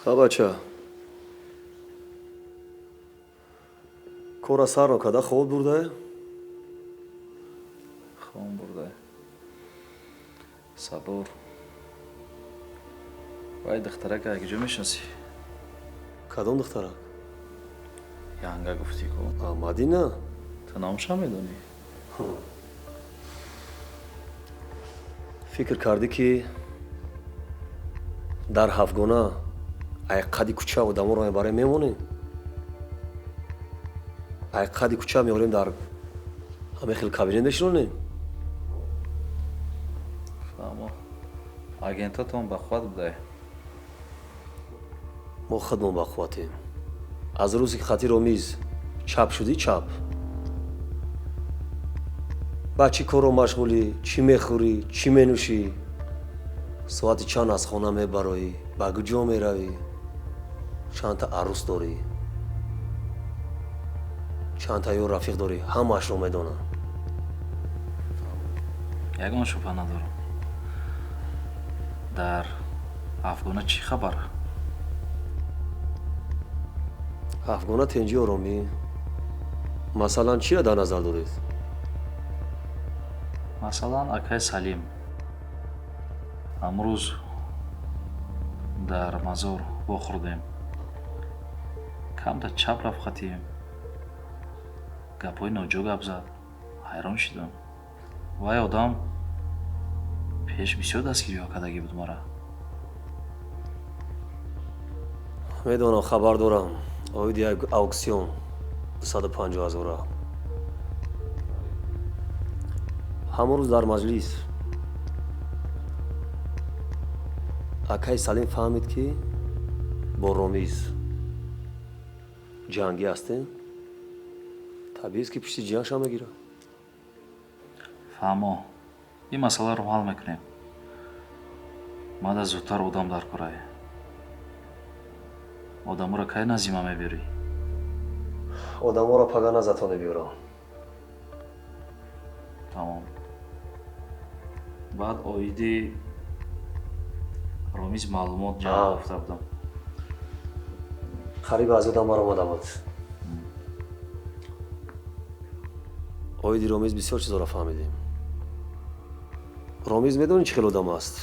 Ха, бача, кора сарро када хоб бурдае? Хом бурда. Сабур. Вай духтарака якҷо мешиносӣ? Кадом духтарак? Янга гуфтӣ ку. А, Мадина? Ту номша медонӣ? Фикр кардӣ, ки дар ҳафтгона ай қади кӯча одаморо мебарем, мемонем? Ай қади кӯча меорем, дар ҳамин хел кабинет мешинонем? Фаҳмо. Агентатон бақувват будай. Мо худмон бақувватем. Аз рӯзе ки хати Ромиз чап шудӣ, чап. Ба чӣ корро машғулӣ, чӣ мехӯрӣ, чӣ менӯшӣ, соати чанд аз хона мебароӣ, ба куҷо меравӣ, чандта арӯс дорӣ, чандта ё рафиқ дорӣ, ҳамаашро медонам. Ягон шубҳа надорам. Дар Афгона чӣ хабар? Афгона тинҷӣ, оромӣ. Масалан, чиро дар назар доред? Масалан, акай Салим амрӯз дар мазор вохӯрдем. Камта чап рафт хатием. Гапҳои ноҷо гап зад. Ҳайрон шидам. Вай одам пеш бисёр дастгириҳо кардагӣ буд мара. Медонам, хабар дорам. Оиди як ауксион 250 ҳазора. Ҳамон рӯз дар маҷлис акаи Салим фаҳмид, ки бо Ромиз ҷангӣ ҳастем. Табиист, ки пишти ҷиянша мегирад. Фаҳмо. Ин масъаларо ҳал мекунем. Мада зудтар одам дар корае. Одаморо кай назима мебирӣ? Одаморо пага назатон мебиёрам. Тамом. Баъд оиди Ромиз маълумот ҷамъ гуфта будам. Қариб аз ёдам баромада буд. Оиди Ромиз бисёр чизоро фаҳмидем. Ромиз медонӣ чӣ хел одам аст?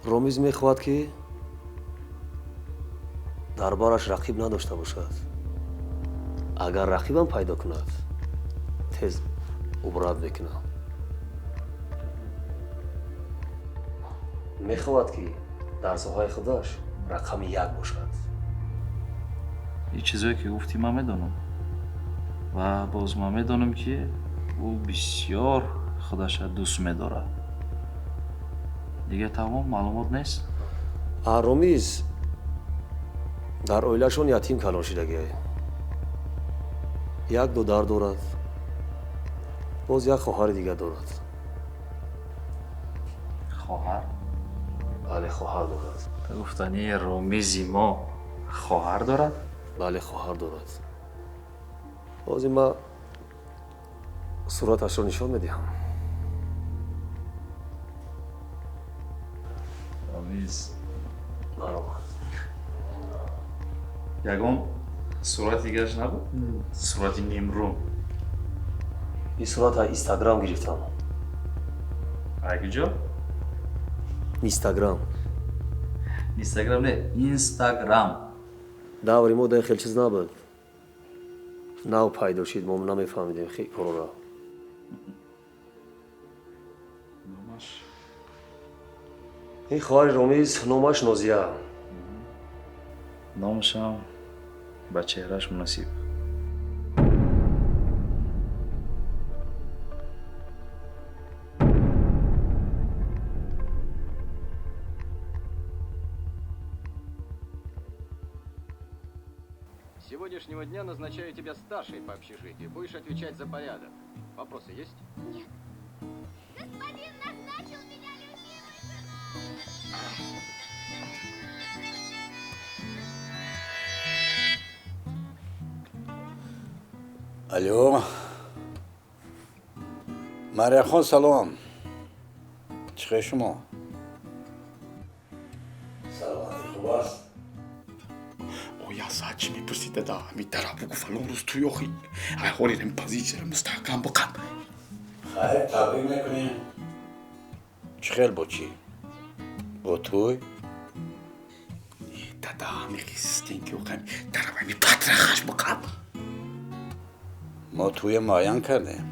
Ромиз мехоҳад, ки дар бараш рақиб надошта бошад. Агар рақибам пайдо кунад, тез убрат мекунад. Мехоҳад, ки дар соҳаи худаш рақами як бошад. Ин чизое ки гуфтӣ, ман медонам. Ва боз ман медонам, ки ӯ бисёр худаша дӯст медорад. Дигар тамом, маълумот нест? А Ромиз дар оилашон ятим калон шидагиай. Як додар дорад, боз як хоҳари дигар дорад. Хоҳар? Бале, хоҳар дорад. Ту гуфтанӣ, Ромизи мо хоҳар дорад? Бале, хоҳар дорад. Ҳозир ман сураташро нишон медиҳам. Ромиз. Баромад. Ягон сурати дигараш набуд? Сурати нимрӯ. Ин сурат аз Инстаграм гирифтам. Ай куҷо? Инстаграм. Инстаграм не, Инстаграм. Даври мо дар хел чиз набуд. Нав пайдо шид, мо намефаҳмидем хел корора. Номаш? Ин хоҳари Ромиз, номаш Нозия. Номашам ба чеҳраш муносиб. С сегодняшнего дня назначаю тебя старшей по общежитию. Будешь отвечать за порядок. Вопросы есть? Нет. Господин назначил меня любимой женой. Алло. Марияхон, салом. Чӣ хел шумо? Саломатӣ хуб аст? Мепурсид, дада, ҳами дара бугу, фалон рӯз туй, охи ай ҳоли ҳами позитсияро мустаҳкам биқам. Хайр, табрик мекунем. Чӣ хел, бо чӣ? Бо туй? Дада, ҳами стенки охи дара ҳами патрахаш биқам. Мо туя муайян кардем.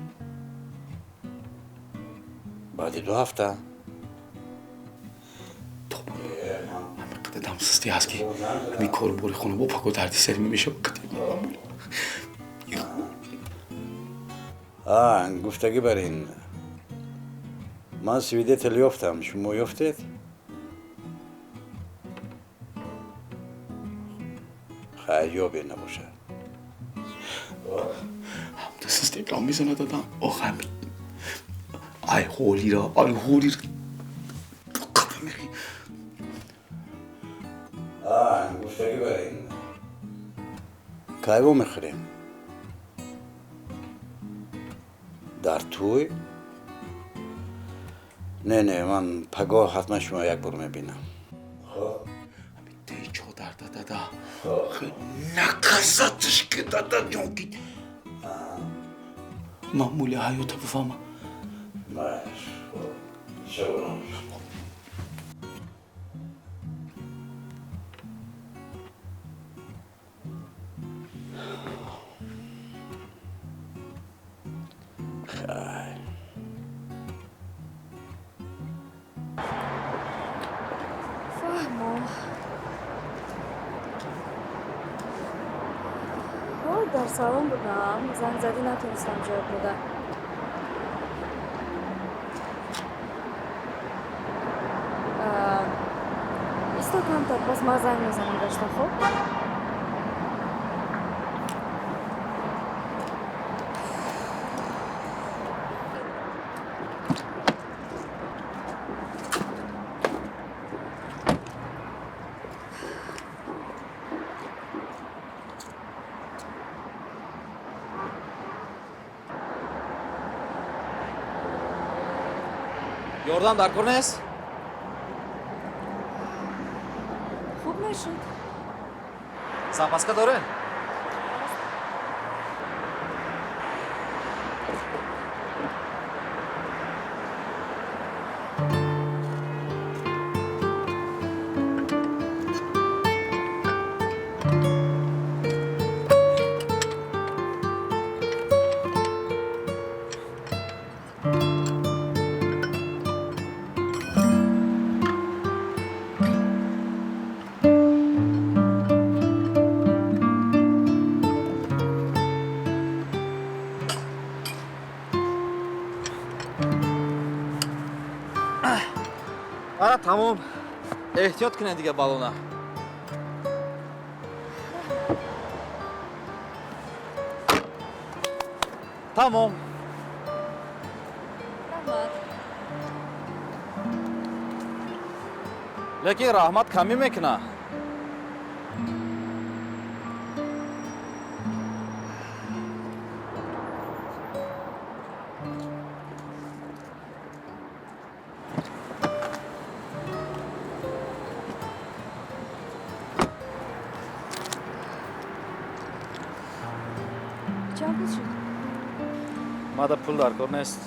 Баъди 2 ҳафта. Дадам, сусти ҳаст, ки ҳамин корубори хона бо пако дарди сари мешавад. Гуфтагӣ бар ин, ман свидетел ёфтам, шумо ёфтед? Хайр, ёбе набошад. Сусти гам мезанад, дадам. Ох, ай ҳолира, ай ҳолира. Гуфтагӣ бар ин, кай вомехӯрем? Дар туй? Не, не, ман пагоҳ ҳатман шумо як бор мебинам. Чодарда, дада, наказаташ ки, дадаҷон, ки маъмули ҳаёта бифаҳмам. Фаҳмо. Дар салон будам, занг задӣ, натонистам ҷавоб дода. Исто камтар, пас ман занг мезанам гашта, хуб? Ёрдам дар кор нест? Хуб мешуд. Запаска доред? Ара, тамом. Эҳтиёт кунед дига балона. Тамом. Раҳмат. Лекин раҳмат камӣ мекуна. Чанд пул шуд? Мада пул дар кор нест.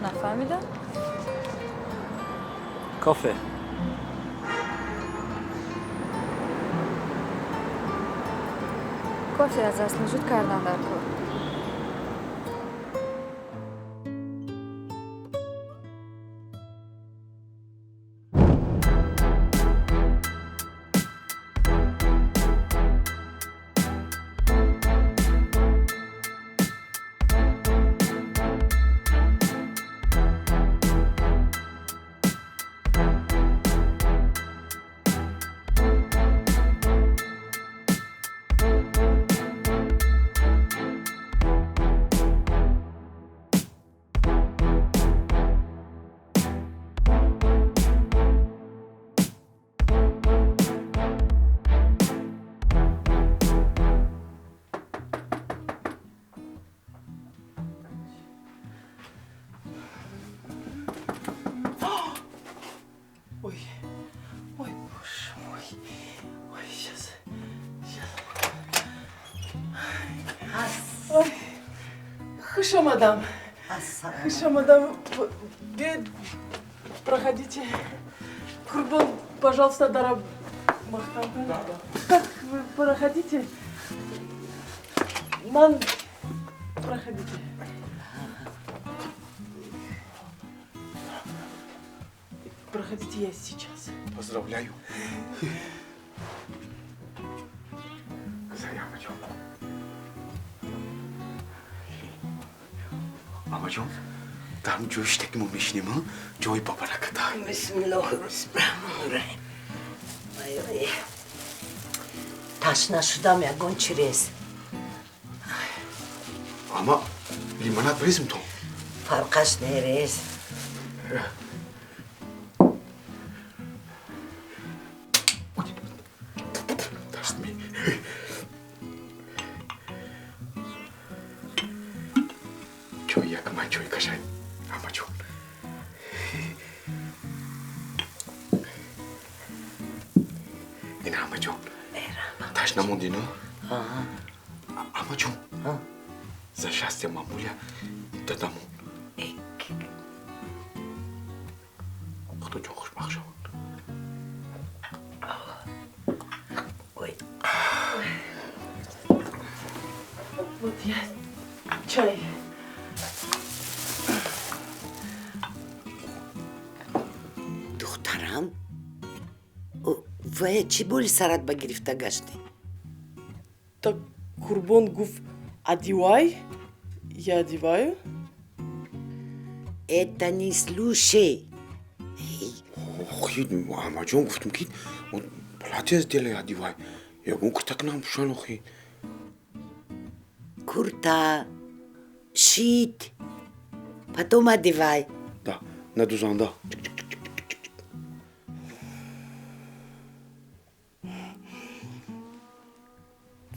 Нафаҳмидам. Кофе. Кофе аз асли вуҷуд кардан дар кор. Хуш омадам. Хуш омадам. Биёед, проходите. Курбон, пожалуйста, дара маҳкам кун. Так, вы проходите. Ман, проходите. Проходите, я сейчас. Поздравляю. Гузари, амаҷон. Амаҷон, дар ҳамн ҷои шитаки мо мешинем, ҷои бабараката. Бисмиллоҳи раҳмони раҳим. Ай, ташна шудам, ягон чи рез. Ама лимонад брезм то? Фарқаш нерез. Даст ми. Чой якман чой кашай, амаҷон. Ина, амаҷон. Ташна монди, ну? Амаҷон. За счастье мамуля дадамон. Худоҷон, хушбахт шаванд. Ой. Вот я чай. Духтарам, вая чӣ боли сарат ба гирифта гаштӣ? Так Курбон гуфт одевай, я одеваю. Это не слушай. Охи, амаҷон, гуфтам ки платье сделай, одевай. Ягон куртак нампӯшан охи. Курта, шить, потом одевай. Да, на дузанда.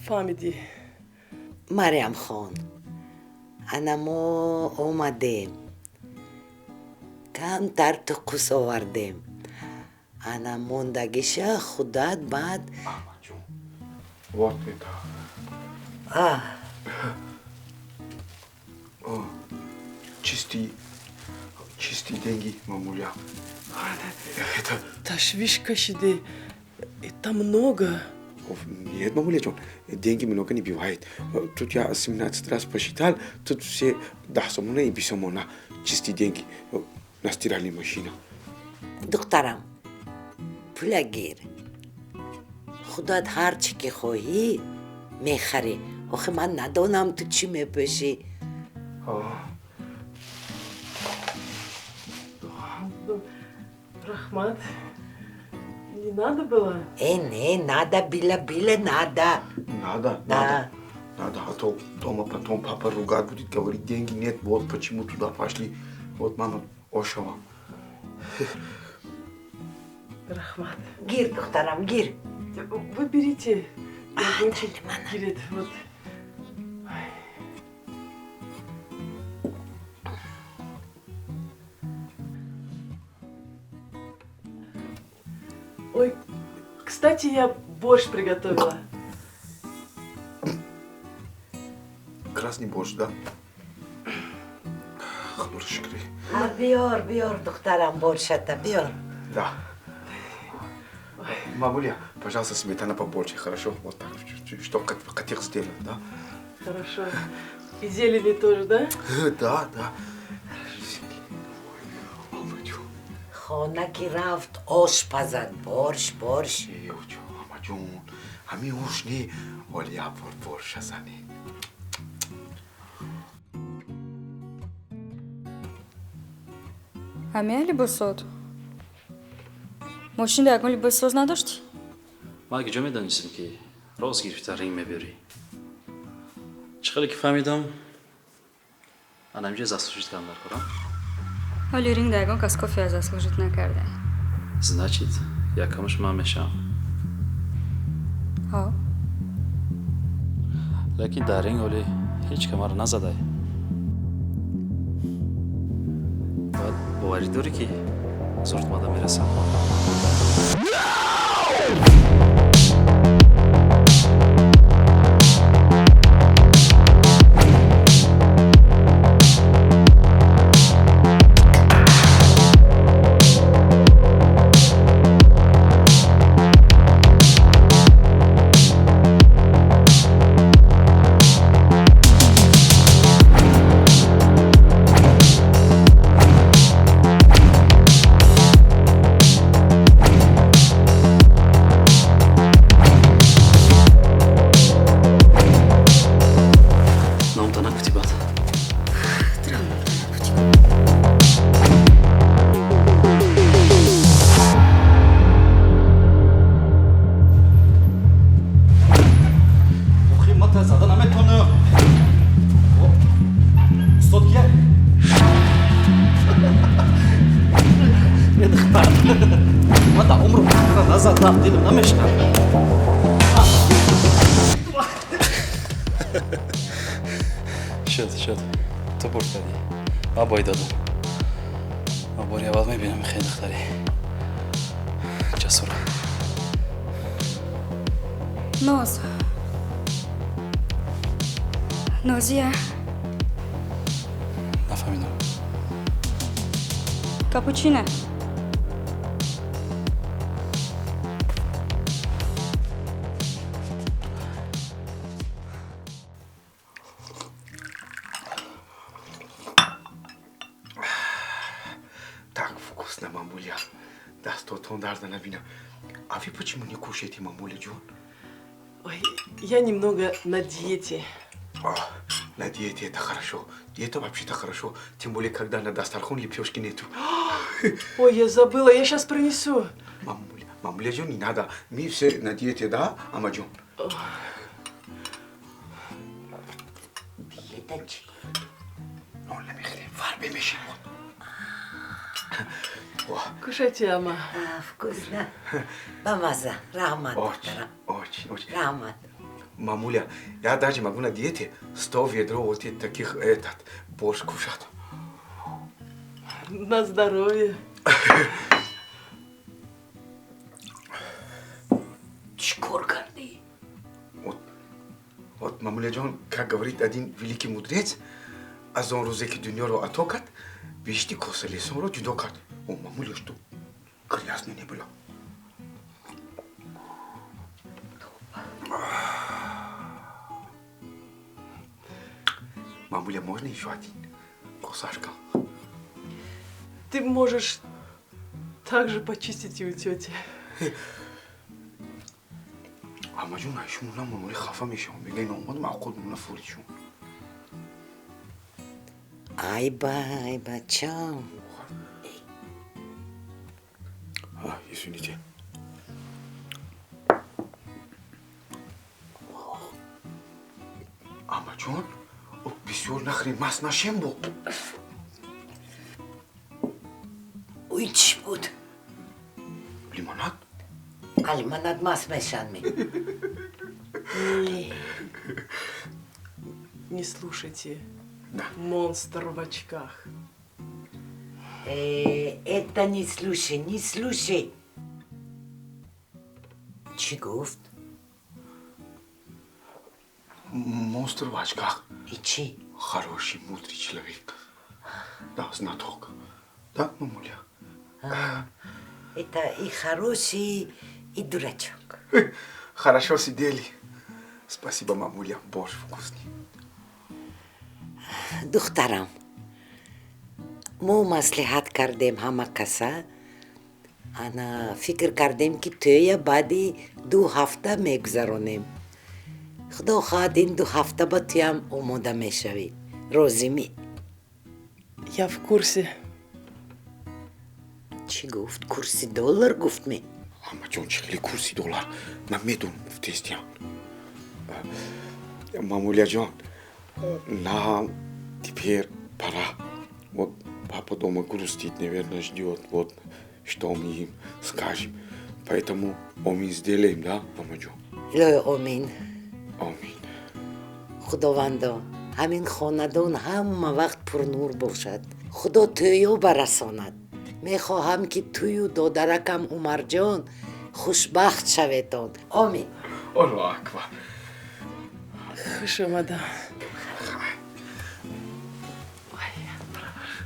Фаҳмидӣ. Мариямхон, ана мо омадем, камтар туқус овардем, ана мондагиша худат баъд. Амаҷон, вот это. А. Чистый, чистые деньги, мамуля. Это. Ташвиш кашиде, это много. Нет, мамуля ҷон, деньги много не бывает. Тут я 17 раз посчитал, тут все 10 сомона и 20 сомона. Чистые деньги на стиральной машине. Духтарам, пула гир, худат ҳар чӣ ки хоҳӣ мехарӣ. Охи ман надонам ту чӣ мепӯшӣ. Раҳмат. Не надо было? Э, не, надо было, было надо. Надо, Да. надо. Надо, а то дома потом папа ругать будет, говорит, деньги нет, вот почему туда пошли. Вот мама ошава. Раҳмат. Гир, духтарам, гир. Вы берите. Ягончик гирет. Вот. Ой. Ой, кстати, я борщ приготовила. Красный борщ, да? Худо шукри. А, биёр, биёр, духтарам, борщата, биёр. Да. Мамуля, пожалуйста, сметана побольше, хорошо? Вот так, чтоб қатиқ сделать, да? Хорошо. И зелени тоже, да? Да. Хона ки рафт, ош пазад, борщ, борщ. Амаҷон, ҳамин ош не, оли як бор борща зани. Ҳамия либосот? Мошинда ягон либоси соз надоштӣ? Ман ки ҷо медонистем, ки рост гирифта ринг мебиёрӣ. Чӣ хеле ки фаҳмидам, анамҷа заслужить кардам дар корам. Ҳоли рингда ягон кас кофея заслужить накарда. Значит, якамаш ман мешавам. Ҳо. Лекин дар ринг ҳоли ҳеҷ камаро назадай. Бояд боварӣ дорӣ, ки зуртмада мерасам. Ман зада наметонам. Устод кия? Духтар. Ман дар умрам назадам, дилам намешканад. Шуд, шуд. Ту бурд кардӣ. Ман бой додам. Ман бори аввал мебинам хеле духтари ҷасура. Ноз. Нозия. Нафаҳмидам. Капучино. Так вкусно, мамуля. Дастотон дарда набина. А вы почему не кушаете, мамуля Джон? Ой, я немного на диете. О, на диете это хорошо. Диета вообще-то хорошо. Тем более, когда на дастархон лепешки нету. Ой, я забыла, я сейчас принесу. Мамуля, мамуля Джон, не надо. Мы все на диете, да, Амаджон? Диета чи? Ну, намехрем, фарбе мешим. Кушайте, ама. А, вкусно. Бамаза, раҳмат. Очень, очень, очень. Раҳмат. Мамуля, я даже могу на диете 100 ведро вот таких этот борщ кушать. На здоровье. Чӣ кор кардӣ? Вот, вот, мамуля Джон, как говорит один великий мудрец, аз он рӯзе ки дунёро ато кард, беҳишти косалесонро ҷудо кард. О, мамуля, что грязно не было. Мамуля, можно еще один? Косашка. Ты можешь также почистить и у тети. Амаҷон, айшун намонои хафа мешавам. Мегӯяй номад маъқул мона фуришун. Ай бай, бачам. А, извините. Амаҷон, бисёр нахри маст нашем бо. Уй чӣ буд? Лимонад? А лимонад маст мешан ми. Не слушайте. Да. Монстр в очках. Это не слушай, не слушай. Чӣ гуфт? Монстр в очках. И чӣ? Хороший, мудрый человек. Да, знаток. Да, мамуля? А, это и хороший, и дурачок. Хорошо сидели. Спасибо, мамуля, борщ вкусный. Духтарам, мо маслиҳат кардем ҳама каса. Ана фикр кардем, ки тӯя баъди 2 ҳафта мегузаронем. Худо хоҳад, ин 2 ҳафта ба туям омода мешавӣ. Розимӣ? Я в курсе. Чӣ гуфт? Курси доллар гуфт ми? Амаҷон, чӣ хеле курси доллар? Ман медонам, гуфтестиям. Мамуляҷон, нам теперь пора. Вот папа дома грустит, наверное, ждет, вот что мы им скажем. Поэтому омин сделаем, да, мамаҷон? Илоҳи, омин. Омин. Худовандо, ҳамин хонадон ҳама вақт пурнур бошад. Худо тӯё барасонад. Мехоҳам, ки тую додаракам Умарҷон хушбахт шаветон. Омин. Аллоҳу акбар. Хуш омадам. Ой, я провожу.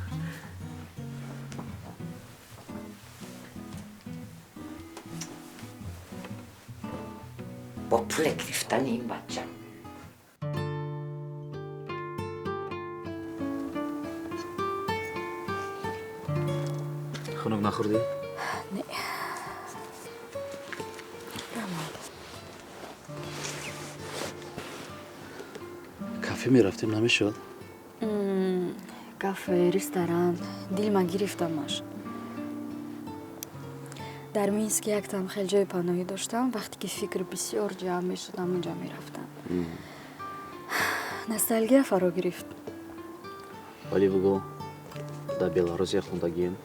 Бо пуле гирифтани ин бача. Хунук нахӯрдӣ? Не. Раҳмат. Кафе мерафтем, намешуд? Кафе, ресторан дилма гирифтамаш. Дар Минск яктам хеле ҷои паноҳӣ доштам. Вақте ки фикр бисёр ҷамъ мешуд, ҳамонҷа мерафтам. Ностальгия фаро гирифт. Вале бугӯ, дар Беларусия хондагием?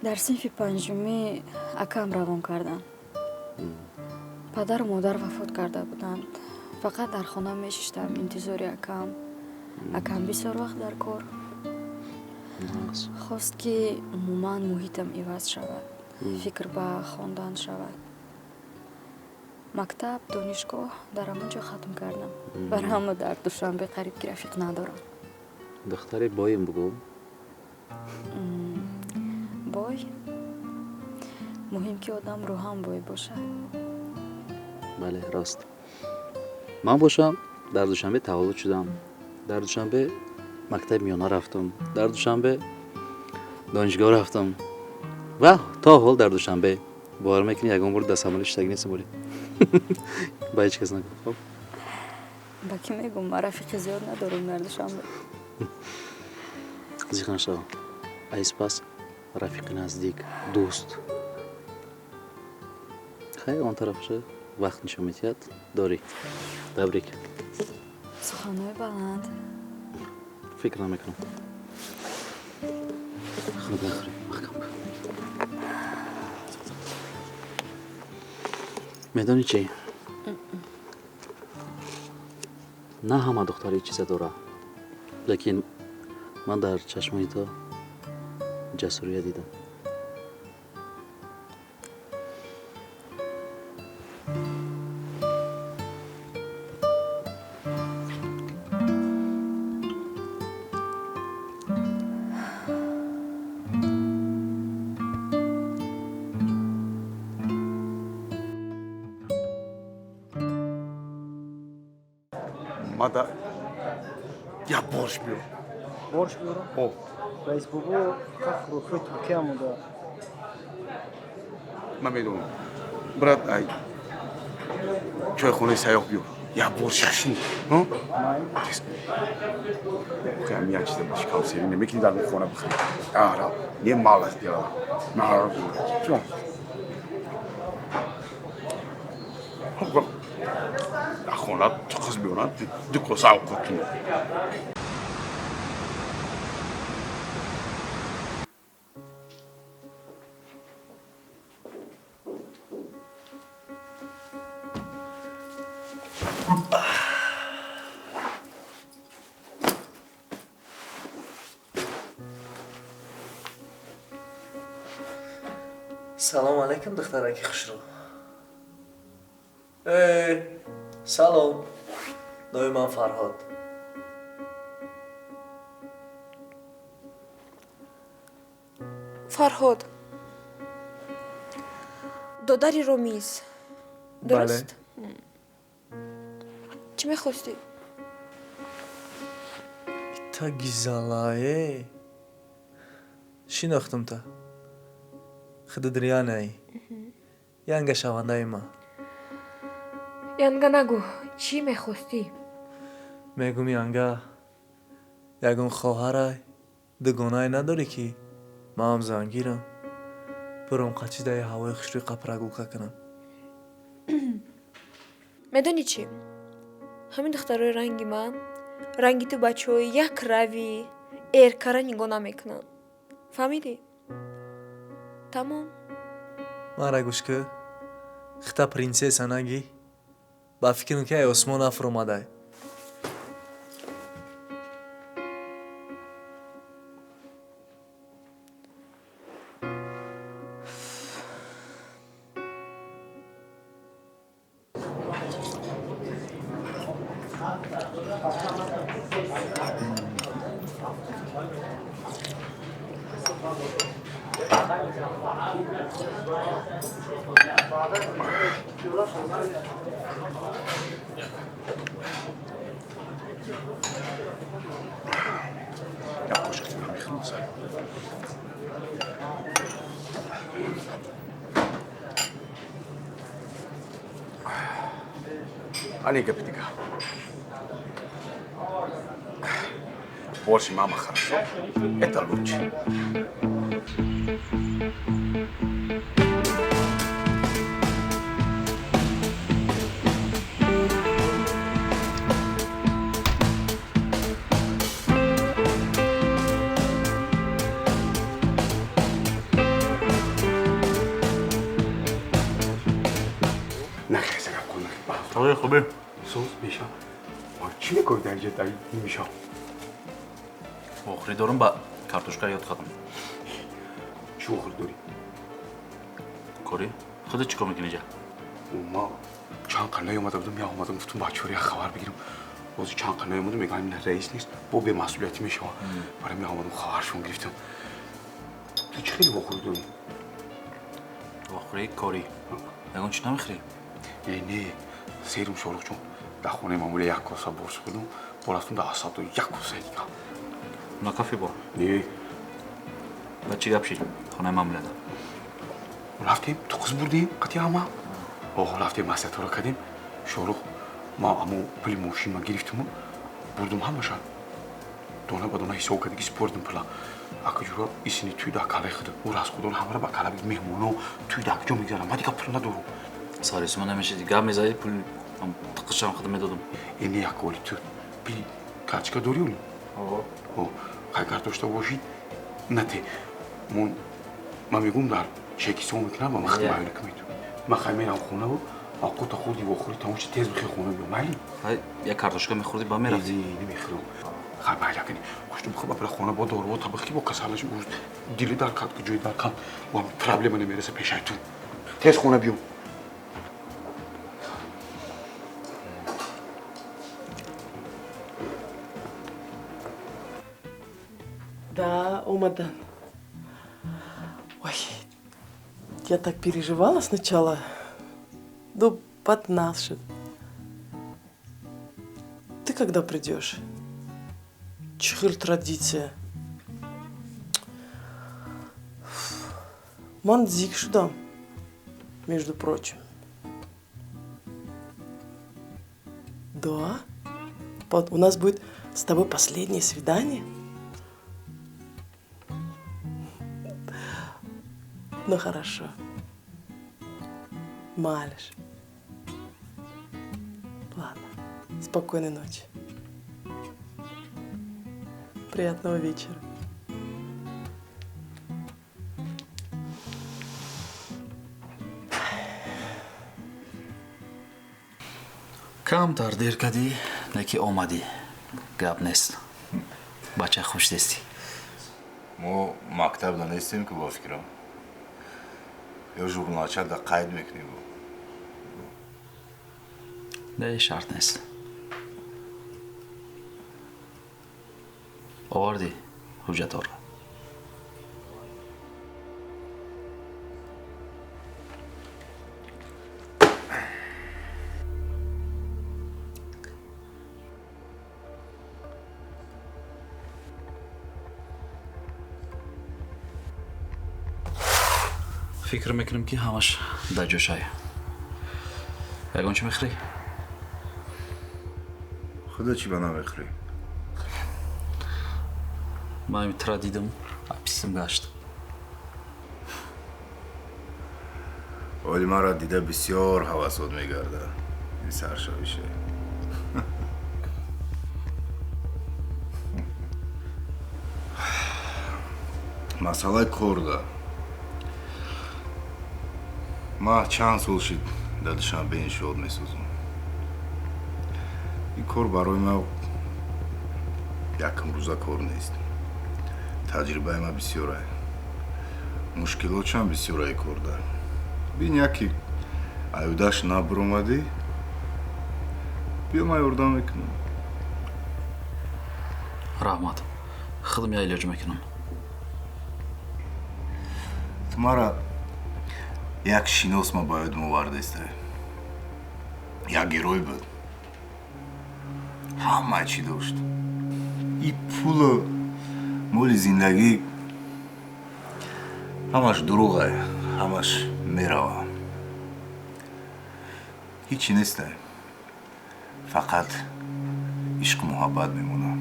Дар синфи панҷумӣ акам равон карданд. Падару модар вафот карда буданд. Фақат дар хона мешиштам, интизори акам. Акам бисёр вақт дар кор. Хост, ки умуман муҳитам иваз шавад, фикр ба хондан шавад. Мактаб, донишгоҳ дар ҳамон ҷо хатм кардам. Бар ҳама дар Душанбе қариб ки рафиқ надорам. Духтари боем, бугӯ. Бой? Муҳим, ки одам рӯҳан бой бошад. Бале, рост. Ман бошам, дар Душанбе таваллуд шудам, дар Душанбе мактаби миёна рафтам, дар Душанбе донишгоҳ рафтам ва то ҳол дар Душанбе. Бовар мекунӣ, ягон бор дар самолёт шиштагӣ нестам, вале ба ҳеҷ кас нагӯ, хоб? Ба кӣ мегӯм? Ман рафиқи зиёд надорам дар Душанбе. Зиқ нашав, айс пас рафиқи наздик, дӯст, хайр, он тарафаша вақт нишон медиҳад, дорӣ. Табрик. Суханҳои баланд. Фикр намекунам. Хунук нахӯрӣ, маҳкам. Медонӣ чӣ? На ҳама духтари чиза дора, лекин ман дар чашмони то ҷасурия дидам. Мада я борщ биёр. Борщ биёрам? О. Раис бобо, фақат хӯрокҳои туркия монда. Ман медонам. Брат, ай чойхонаи сайёҳ биёр. Я борщ шашин. Охи, як чиза ба шикам сери намекунӣ, дар хона бихӯрӣ. Ара, не мало сделала. Чо? Дар хона қиз биёранд, ду коса овқат кунӣ. Салом алейкум, духтараки хушрӯ. Э, салом. Номи ман Фарҳод. Фарҳод. Додари Ромиз. Дуруст? Чӣ мехостӣ? Ита гизалае. Шинохтам та. Худат Рианаи. Янга шавандаи ман. Янга нагӯ, чӣ мехостӣ? Мегӯм, янга, ягон хоҳарай, дугонае надорӣ, ки манам зангирам, биром қачидаи ҳавои хушрӯи қа прогулка кунам. Медонӣ чӣ? Ҳамин духтарои ранги ман, ранги ту, бачаҳои як рави эркара нигоҳ намекунанд. Фаҳмидӣ? Тамом. Мара гӯш кӣ, хита принсесса нагӣ, ба фикрам, ки ай осмон афромадай. Як қошиқ мехӯрам. Ани гапи дига. Борщи мама хорошо, это лучше. Нахез гап кун. Ой, хубе. Соз меша. Ма чӣ мекунӣ дар инҷа дар нимшаб? Вохӯрӣ дорам ба картошка ёд кардам. Чӣ вохӯрӣ дорӣ? Корӣ? Худат чӣ кор мекунӣ инҷа? Ма чанд қа наёмада будам, я омадам, гуфтам бачаҳоро як хабар бигирам. Бози чанд қа наёмадам, мегӯям ин раис нест, бо бемасъулиятӣ мешавам. Барам я омадам хабаршон гирифтам. Ту чӣ хеле вохӯрӣ дорӣ? Вохӯрии корӣ. Ягон чӣ намехӯрӣ? Не, не, серум Шоҳрухҷон. Дар хонаи мамуля як коса борш хӯрдам, бо рафтам дар асабдор як косаи дигар. На кафе бо? Не. Ба чӣ гап шид хонаи мамуляда? Рафтем, туқиз бурдем, қати ҳама. Оҳ, рафтем маслиҳатҳоро кардем. Шоҳрух, ман амо пули мошинма гирифтаму бурдум ҳамаша. Дона ба дона ҳисоб кардаги спордим пула. Акаҷура исини туй дар калаи худам. Ӯ расхудон ҳамаро ба кала бигир, меҳмоно туй дар куҷо мегузарам? Ман дигар пул надорам. Сарисума намешиди, гап мезадӣ, пул тиқишам худам медодам. Э, не, як оли ту пули карточка дорӣ оли? О, агар дошта бошӣ, нате. Ман мегӯм дар чек ҳисоб мекунам ва ман худам аюна кумедум. Ман хай мерам хонаву овқота хӯрди, вохӯрӣ тамом шуд, тез бихе хона биё, майли? Хай, як картошка мехӯрдӣ, ба мерафтӣ? Не, намехӯрам. Хай, майли, акани. Хушто бихӯр, ба бира хона бо доруво табихӣ, бо касалаш, дили дар кад, ҷои дар кад, бо проблема намереса пешай ту. Тез хона биё. Да, омадан. Ой, я так переживала сначала. Ну, под нас же. Ты когда придешь? Чихыль традиция. Ман зик шудам, между прочим. Да? У нас будет с тобой последнее свидание? Ну хорошо. Малиш. Ладно. Спокойной ночи. Приятного вечера. Камтар дер кардӣ, не ки омадӣ. Гап нест. Бача хуш дестӣ. Мо мактабда нестем ки бо фикрам. Ё журналчада қайд мекунем. Не, шарт нест. Овардӣ ҳуҷҷатҳоро? Фикр мекунем ки ҳамаш дар ҷошай. Ягон чӣ мехӯрӣ? Худо чӣ ба намехӯрӣ? Ман тра дидам, аписим гашт. Оли маро дида бисёр ҳавасот мегардад. Ин саршавише. Масъалаи корда. Ман чанд сол шид дар Душанбе иншоот месозам. Ин кор барои ман якумрӯза кор нест. Таҷрибаи ман бисёрае. Мушкилотшам бисёрае корда. Бин яке аюдаш набуромадӣ, биё ман ёрдам мекунам. Раҳмат. Худам я илоҷ мекунам. Ту мара як шинос ма ба ёдам овардестай. Як герой буд. Ҳама чӣ дошт. И пулу моли зиндагӣ ҳамаш дурӯғае, ҳамаш мерава. Ҳичи нестай. Фақат ишқу муҳаббат мемонад.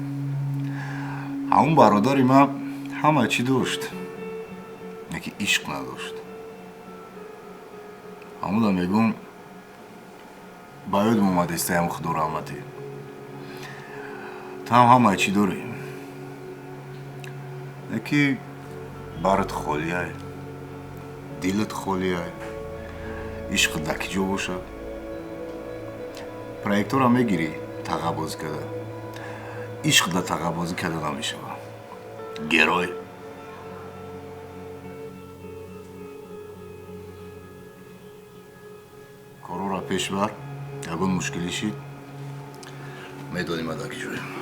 Ҳамун бародари ман ҳама чӣ дошт, лекин ишқ надошт. Ҳамуда мегӯм ба ёдам омадестай ҳамун худо раҳматӣ. Ту ҳам ҳамаи чӣ дорӣ, лекин барат холиай, дилат холиай, ишқат дар ки ҷо бошад? Проектора мегирӣ, тағабозӣ карда. Ишқ да тағабозӣ карда намешава. Герой. Корора пеш бар, ягон мушкилӣ шид, медонӣ ман дар киҷоем.